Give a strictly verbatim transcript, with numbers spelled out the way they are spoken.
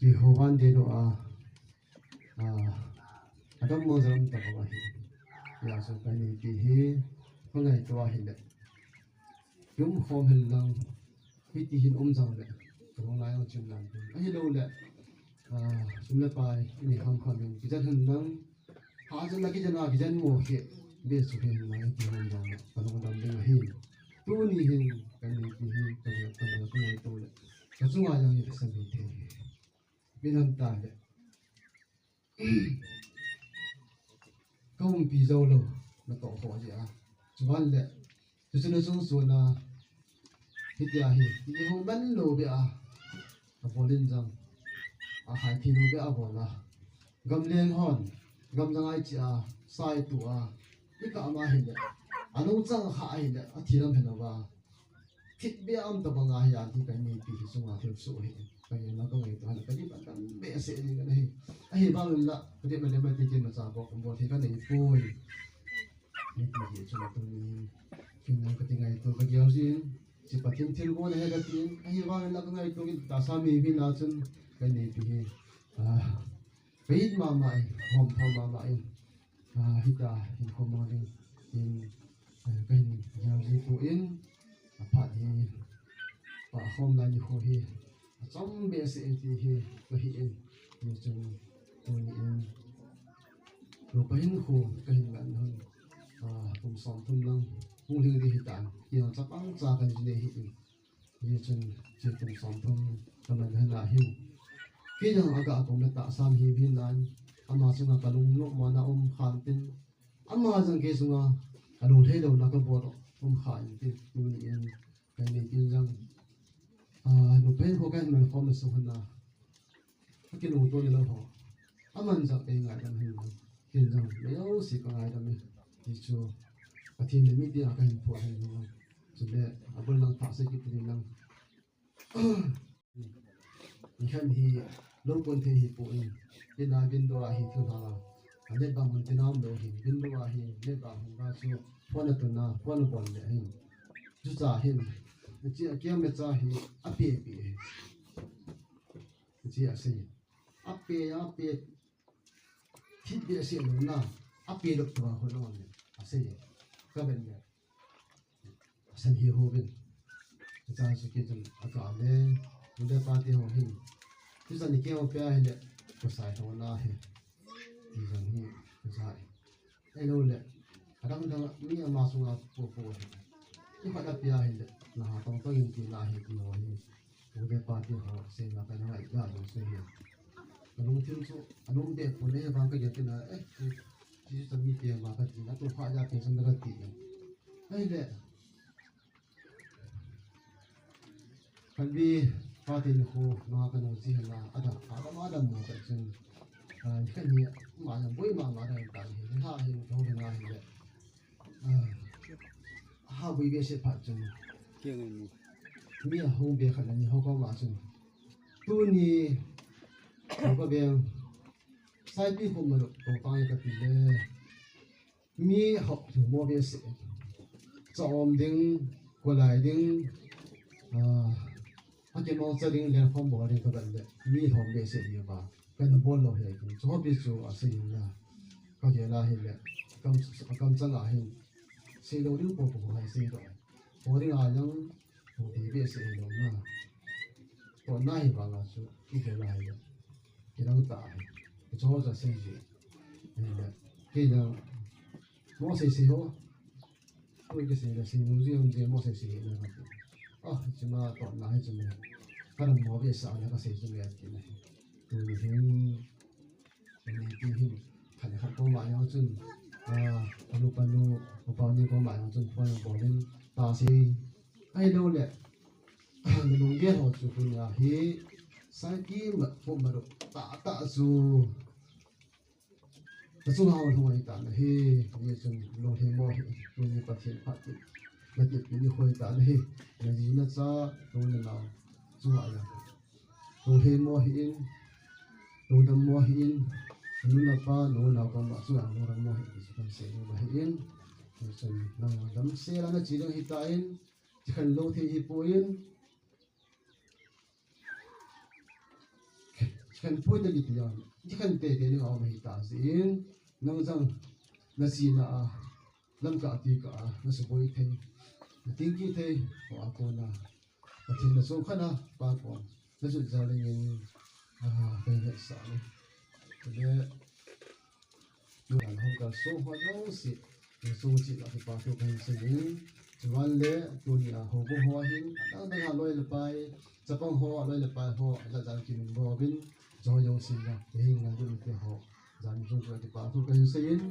Jehovah dei doh a, a, adammo jong um tapoi ahi. Hijeh chun keini ti hi, kangaito ahile, kium khom hen lang, hiti hin um jongle, kalung lai jong chim lang. Ahilouleh, a, sum le pai, ini ham khom in, kijen hen lang, ha jong la kijen a, kijen mo hi, be chu hen lang, hiti hin um jongle, kalung dam ding ahi. Tuni hin, keini ti hi, ka, ka, ka, kangaito le, kachunga jong hi kisam hi thei. Ipi ham itile, kaumpi jou lou, natoh ho jeh a. Chuban le, chuchu nachung chun a, hitia hi, ihou man lou beh a, abol in jong, ahai thei lou beh a abol a. Gamleng hon, gam jang a iche a, sa itu a, ikah ma hile, alung chang kha ahile, athi lam hen uva. Thipbeh a um tabang ahi, aunty, keini ti hi chunga thilsoh ahi. Kei na kangaito hile, kadip adang behseh jing ahi. Ahivangin la, kadip na le ma ti ti ma cha bol, bol thei kanei poi. Hiti hi chunga tuni, kin na kati ngaito kagel jin. Hiche Pathen thilgon ahi kati. Ahivangin la kangaito kit tahsa mi, mi na chun keini ti hi. Ah, ka it mama in, hom tha mama in. Ah, hita hin khom mang ding in, eh, kahin gel ji poi, aphat hi, pah khom lai nikho hi, achom behseh e ti hi, kahi in, hichun, tuni in, Loupa hinkho kahin man hun, ah, kum som thum lang, hung lhing ding hitan, kei jong chapang cha kahin nei hi in. Hichun, hiche kum som thum kaman hina hin, kei jong aga kum le tahsa hi hin nan, ama chunga kalung nom mona um khan tin, ama jong kei chunga alunglhai louna kabol um khan tin, tuni in, keini tin jong, ah, Loupa hinkho kahin man khom na sung hina, Akinungto nilou ho. Aman jong kei ngaidam ahi. Ken jong, meiho jouse kangaidam e. Hichu, Pathen le mi tia kahin phuah ahi. Chule, abul lang thah sei kit ding lang. Nikhat hi, lou kon thei hi poi. Ina window a hi thil ha. Anet bang hun tina um lou hi. Window a hi, net bang hun ba chu, phone a tuna, phone a bol le hin. Chucha hin. Hiche akiam le cha hi, ape pi hi. Hiche asei. Ape, ape. Thipbeh asei lou na. Ape lou tua ho lou ne. Asei. Ka ven le. Asan hi ho ven. Cha su ki tun aka le. Ude pa ti ho hin. Chucha ni ke ho pe a hin le. Ko sai ho na hi. Ti jong hi. Ko sai. Ahilou le, adang dang mi ama sunga popo hi. Ikhat apia hile, naha tong tong in tina hi ti ho hi. Pu le pa ti ho, seina kana ngai ga jong sei hi. Kalungthim chu, alung deh pon e vang kagel tina, eh, ti, ti chu mi ti ama kati, atu kha ja ti chu na kati. Ahile, Khanvi, Pathen khu, ma kanu ji hela, ada, ada ma adam mo ta chun. Ah, khanvi, ma adam boi ma ma adam ta hi, ha hi, ho hi na hi le. Ah, ha boi behseh phat chun. Mi a hung be khat ni ho ko ma chun. Tuni, ho ko be, sai pi khu ma ro, ko pa ka ti le. Mi hop mo behseh. Cha um ding, kolai ding, ah, akimang cha ding, lengkhom bol ding ka vet le. Mi hop behseh ni ba. Kana bol lou hi, chu hop chu asei in la. Ka gel a hile. Kam, kam chang a hin. Sei lou ding popo hai sei lou. Bol ding a jong, bol ding behseh lou na. Ko na hi ba la chu, i gel a hile. Kidang ta hi. Kicho cha sei ji. Ni le. Kei jong. Mo sei sei ho. Ko kisei le sei nu ji um ji mo sei sei na ka. Ah, chuma to na hi chuma. Ka ram mo be sa na ka sei chuma ti na. Tu ni hin. Ni ti hin. Khat khat ko ma jong chun. Ah, anu panu, ko pa ni ko ma jong chun. Ko jong bol in. Ta sei. Ahilou le. Nalunggel ho chu tuni a hi, sai ki ma, pu ma ru, ta, ta chu. Ta chu hao lhung ahi ta na hi, ni chun lungthim mo hi, tuni Pathen phat ti. Na ti ni khoi ta na hi, na ji na cha, tu na nao, chu ha ya. Lungthim mo hi in, lungdam mo hi in, nu na pa, nu na pa ma chu ang lungdam mo hi, ti chu kan sei mo hi in. Ni chun na dam se la na chi dang hi ta in, Chi khan lou thei hi poi in. khen pui ta kiti a, kikhen teitei ding a um ahi ta jeh in, nang jong na chihna a, lamkah tekah a, na suboi thei, na tingki thei, ho a kona, Pathen na chungkhat a, Pa koma, na jut jal dingin, ah, ka hin hetsah e. Chule, Tunia hung kalson ho jouse, insung cheh a kipa thu kahin seiyin. Chuban le tunia houbung ho hin, adang dang a loi le pai, chapang ho, loi le pai ho, ajat jat in kimin bou uvin, jouse na, hiche a ding te ho, jan jong chu kipa thu kahin seiyin.